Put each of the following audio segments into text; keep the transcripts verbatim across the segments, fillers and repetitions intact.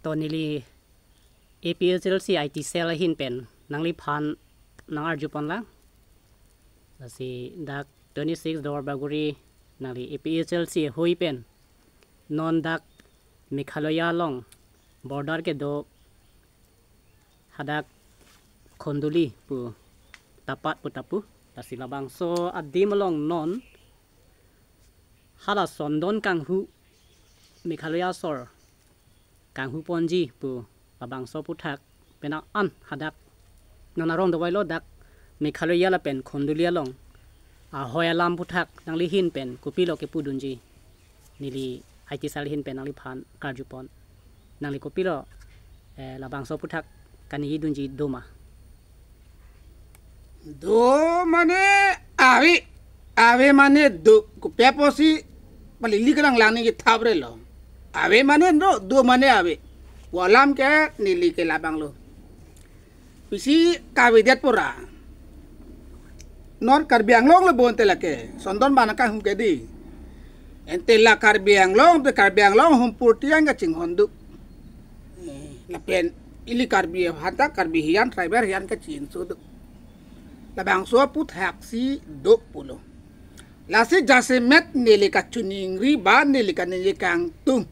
To neli A P H L C I T cell ahin pen nangliphan nang-arju ponlang. Lasi dak twenty-six Duarbagori nangli A P H L C hui pen non dak Meghalaya along border kedo hadak Khonduli pu tapat pu tapu. Lasi labangso adim along non hala Sondon kanghu, Meghalaya asor kanghu ponji pu labangso aphuthak penang an hadak non arong dovailo dak Meghalaya lapen Khonduli along ahoi alam aphuthak nangli ahin pen kopilo kepudunji, neli I T cell ahin pen nangliphan karju pon. Nangli kopilo, eh, labangso aphuthak kaningje dunji doma? Do mane ave, ave mane do, kopi apotsi palili kalang lang ningje thap relo. Ave mane do, do mane ave. Pu alam ke neli ke labanglo. Pisi kavedet pura. Non Karbi Anglong lo bonta lake, Sondon bana kanghu ke di. Ante la Karbi Anglong, te Karbi Anglong humpur tiang kachinghon do. Eh, lapen ili Karbi aphan ta Karbi hijan, tribal hijan kachinso do. Labangso aphuthaksi do pulo. Lasi jasemet neli kachiningri ba neli kaningje kangtung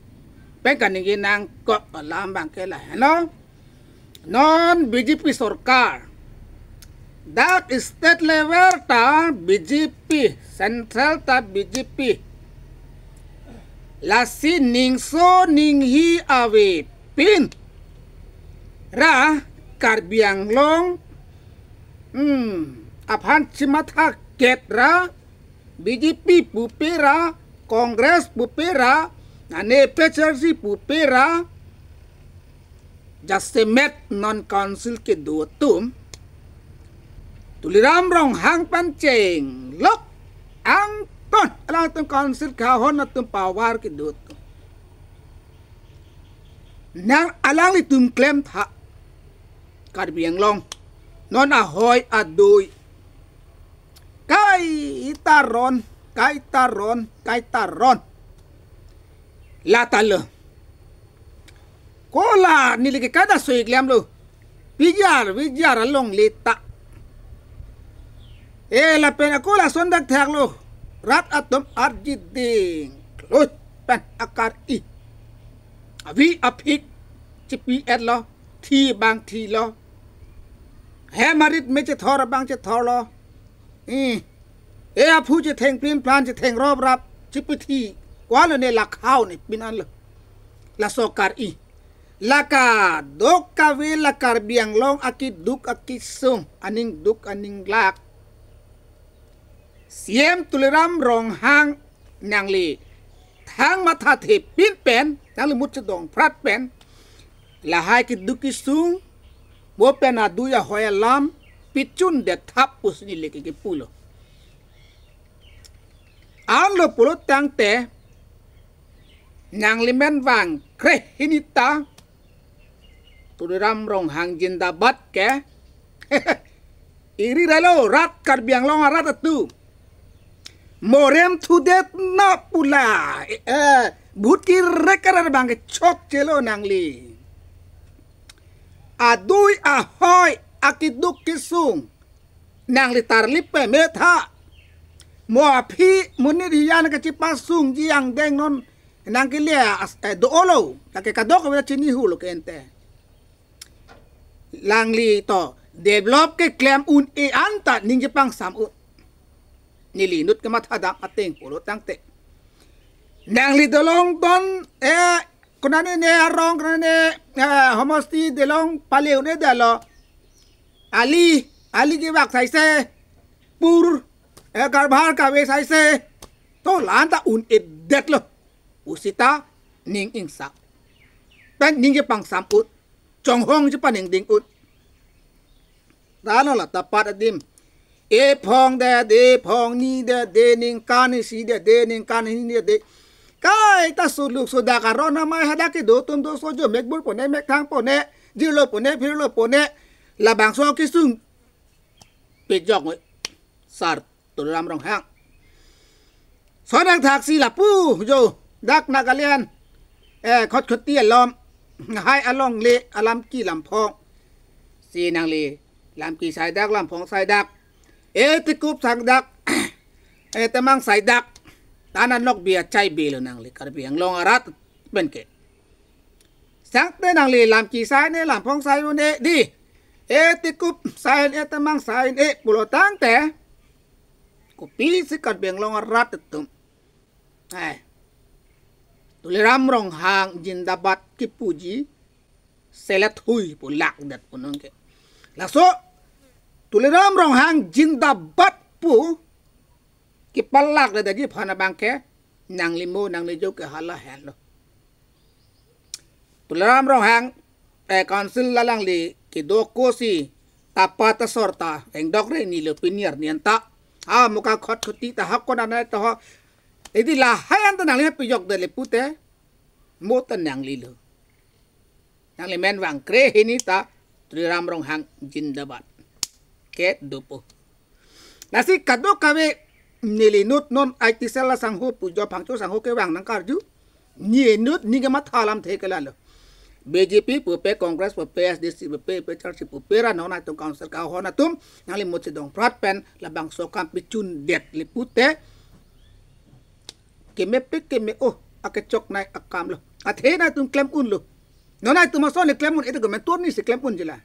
pen kaningje nangkok alam abang ke laheno. Non B J P sorkar, dak state level ta B J P, central ta B J P. Lasi ningso ninghi avepin ra Karbi Anglong, hmm, aphan chimatha ket ra, B J P pupe ra, Congress pupe ra, ane P H L C pupe ra, jasemet non council kedo atum, Tuliram Ronghang pen chenglok angton alangtum council kahon atum power kedo atum. Nang alanglitum klemtha Karbi Anglong non ahoi adui kaita ron, kaita ron, kaita ron. Lata lo. Kola neli ke kada soi klemlo. Pijar, pijar along leta. Eh, lapen ako lason dak thaklo. Rat atum arjiding. Klut pen akar-i. Avi aphik chipi-etlo. Thi abang thilo. Hem arit me chethor abang chethorlo. Eh. Eh, aphu chetheng plim plan chetheng rop rap chipithi. Kwalo ne lakhau ne pin anlo. Laso akar-i. La kadokave la Karbi Anglong akeduk akesung, aning duk aning lak, C M Tuliram Ronghang nangli thang mathathe pin pen, nangli mut chedong phrat pen, lahai keduk kesung, mo pen adui ahoi alam pichun det thap pusi neli ke kepulo. Anlo pulo tangte, nanglimen vang kreh hini ta, Tuliram Ronghang jindabad ke. Iri ralo rat Karbi Anglong arat atum. Morem thudet na pula. Eh, eh, bhut kirek karar abang ke chokchelo nangli. Adui ahoi akeduk kesung. Nangli tarlip pe metha. Mo aphi monit hijan kachipasungji angdeng non nangkele as, eh, do-olo. Lake kadokave chinihulo ke ente. Nangli to develop keklem un-e anta ningje pangsam un. Neli inut kemathadam ateng pulo tangte. Nangli dolong ton, eh, konane ne arong, konane, eh, homosti dolong pale un-edetlo. Ali, ali kevak saise, pur, eh, karbhar kave saise. To la-anta un-edetlo. Pusita ning ingsa. Pen ningje pangsam un. Chonghong chepaningding un. Dano la tapat adim. Ephong de, de ephong ni de, de ningkan isi de, de ningkan hini de, de. Kaita suluk sudak aron amei hadak kedo atum do sojo mekbur pone, mekthang pone, jirlo pone, phirlo pone. Labangso kesung pejok ngoi. Sar Tuliram Ronghang. Sonang thaksi lapu jo dak Nagaland, eh, Khatkhati alom. lahai alongle alam ki lamphong si nangli lam ki saidak, lamphong saidak, e tikup saidak, e temang saidak, tanan nok bi achai bilo nangli Karbi Anglong arat penke. Sangte nangli lam ki sai ne, lamphong sai ne di, e tikup sai ne, temang sai ne pulo tangte, kopisi Karbi Anglong arat atum, eh, Tuliram Ronghang jindabad kipuji selet hui pu lakdet pu nangke. Laso Tuliram Ronghang jindabad pu kipalakdet aji aphan abangke nangli mo nangli jo ke hala henlo. Tuliram Ronghang, eh, council alangli kedo kosi tapa tasor ta engdok re nilo piniar nian ta. Ah, muka khot khoti ta hakon anai to ho. Edi lahai anta nangli pijokdet le pute, mo ta nanglilo. Nangli men vangkre hini ta Tuliram Ronghang jindabad. Ke dopo. Lasi kadokave neli inut non I T cell asangho pu jo phangcho sangho kevang nangkarju. Ne inut ne kematha alamthe ke lalo. B J P pupe, Congress pupe, A S D C pupe, P H R C pupe ra non atum council kahon atum nangli mutsi dongprat pen labangso akam pichundet le pute, kemepik keme-o akechoknei akam lo. Athe nangtum klem unlo. Non nangtum ason le klem un, ete government tour ni si klem unji la.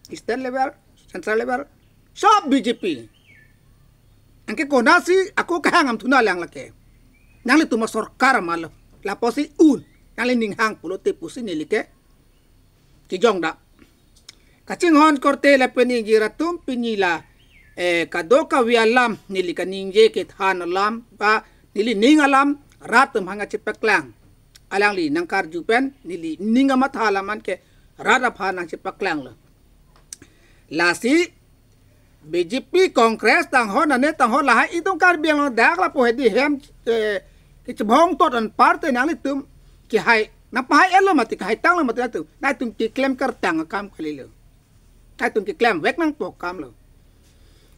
State level, central level, sob B J P. Anke konatsi ako kahang amthuna lang lake. Nanglitum asorkar ma lo. Lapusi un nangli ning hang pulote pusi neli ke kijong da. Kachinghon korte lapen ingjir atum, pini la, eh, kadokave alam neli kaningje kethan alam ba neli ning alam rat atum aphan kachepaklang. Alangli nangkarju pen neli ning amatha alam anke rat aphan nangchepaklang lo. Lasi B J P, Congress tanghon, ane tanghon lahai itum Karbi Anglong dak lapu hedi hem, eh, kechebong tot anparte nanglitum kehai, nangpahai-etlo mati, kahai tanglo mati nangtum. Nangtum keklem kertang akam kalilo. Nangtum keklem vek nangpo akam lo.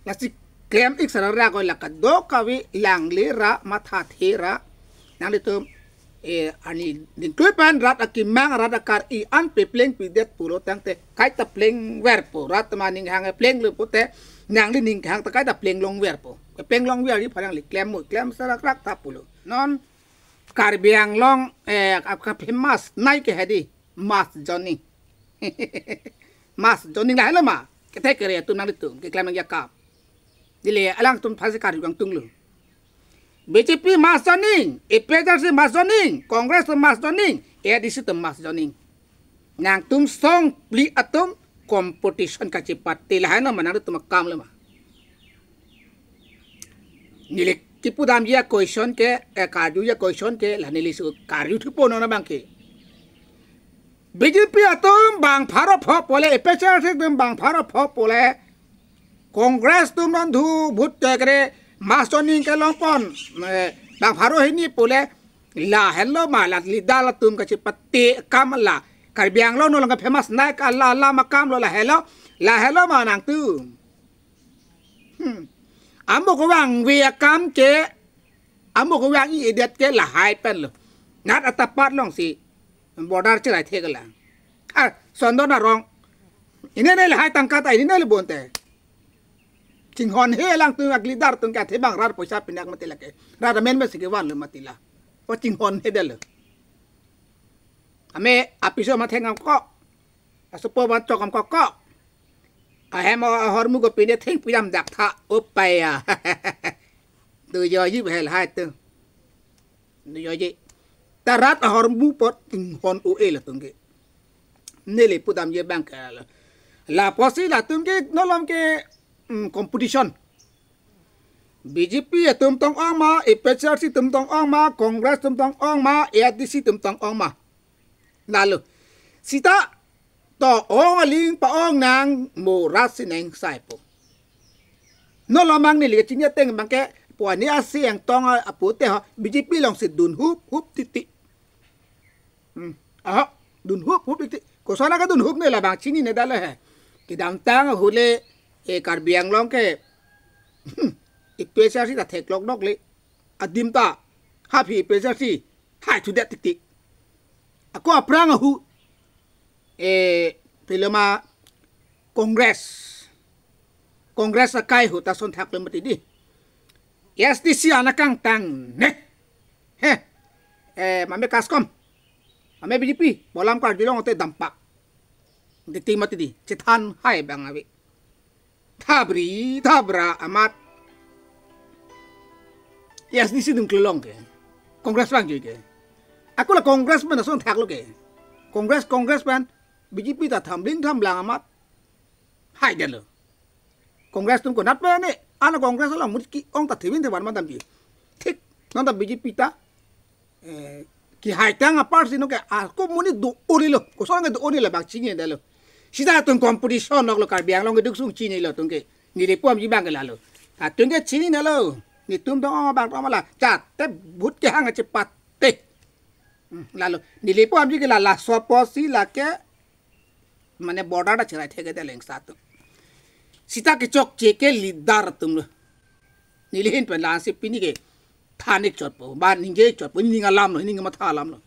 Lasi klem ik sara ra ko la kadokave langle ra mathathe ra. Nanglitum, eh, ani dingklui pen rat akemang, rat akar-i an pepleng pidet pulo tangte kaita plengverpo, rat ma ning hang plenglo pute nangli ning hang ta kaita pleng longverpo. Pleng longver ji phalang li klem mo, klem sarak rak ta pulo. Non Karbi Anglong, eh, aka famous nai ke hedi mass joining. Mass joining lahelo ma? Kethe kere atum nanglitum keklem nangji akam. Dile alangtum phasi karju kangtung lo. B J P mass joining, A P H L C mass joining, Congress atum mass joining, A D C atum mass joining. Nangtum song phli atum competition kachepate lahai no ma nangtum akam le ma? Neli kipudamji a-question ke, eh, karjuji a-question ke la neli su karju thupo non abangke. B J P atum bang pharo pho pule, A P H L C atum bang pharo pho pule, Congress atum non dhu bhut tekre mass joining kelongpon, eh, bang pharo hini pule, lahelo ma la leader atum kachepate akam la Karbi Anglong no lang famous nai ka la la ma akam lo lahelo, lahelo ma nangtum. Hmm. Amo kevangve akam ke, amo kevang-i-edet ke lahai pen lo. Nat atapat alongsi border cherai thek lang. Ah, Sondon arong. Ini ne lahai tangka ta, ini ne le bonte. Chinghon he lang tung ag leader tung ke athe bang rat poisa pinak mati lake. Rat amen mesi kevan lo mati la. O chinghon he delo. Ame apiso ma thengam ko. Asopo ma chokam ko ko. Ahem ahormu ko pine theng pidam dak tha upaya. Tu joji behel hai tu. Tu joji. Ta rat ahormu pot chinghon o-e latum ke. Neli pudamji abangke la. Lapusi latum ke nolom ke, mm, competition. B J P atum tong-ong ma, A P H L C atum tong-ong ma, Congress atum tong-ong ma, A D C atum tong-ong ma. Lalo. Sita to ong aling pa-ong nang mo rat si nengsaipo. Nolom mang neli kachini ateng abangke pu ani asi angtong a-, apute ho B J P alongsi dunhup hup titi. Hmm. Aha, dunhup hup titi. Kosana kedunhup ne labang chinine dale he. Kedamtang ahut le, eh, Karbi Anglong ke, hmm, A P H L C ta theklok nok le. Adim ta haphi A P H L C hai thudet titi. Ako aphrang ahu eh, piloma Congress. Congress akai ahut ason thaklo mati di. A S D C an akangtang ne. He. Eh, mame KASCOM. Mame B J P. Bolam karjulong te dampak. Di ti mati di. Chethan hai bang ave. Thabri, thabra amat. A S D C dungklong ke. Congress bang ke. Ako la Congress pen ason thaklo ke. Congress, Congress pen B J P ta thambling thamblang amat. Hai detlo. Congress atum konat pen ne. Ana Congress along mut ke-ong ta thevin thevan madam ji. Thik. Non ta B J P ta. Eh, kehai tang apar si no ke ako monit do-o-rilo. Koson ke do-o-rilo bak chinine detlo. Sita atum competition noklo Karbi Anglong keduk sung chinilo atum ke. Neli pu amji bang ke lalo. Atum ke chininelo. Netum dong abang dong mala. Chate vote kehang achepat te. Hmm, lalo. Neli pu amji ke la laso apotsi lake mane border ta cherai thek det leng satu. Sita kechokche ke leader atumlo. Neli ahin pen lasi pini ke than-ik chotpo, ba ningje-ik chotpo, ning alamlo, ning matha alamlo.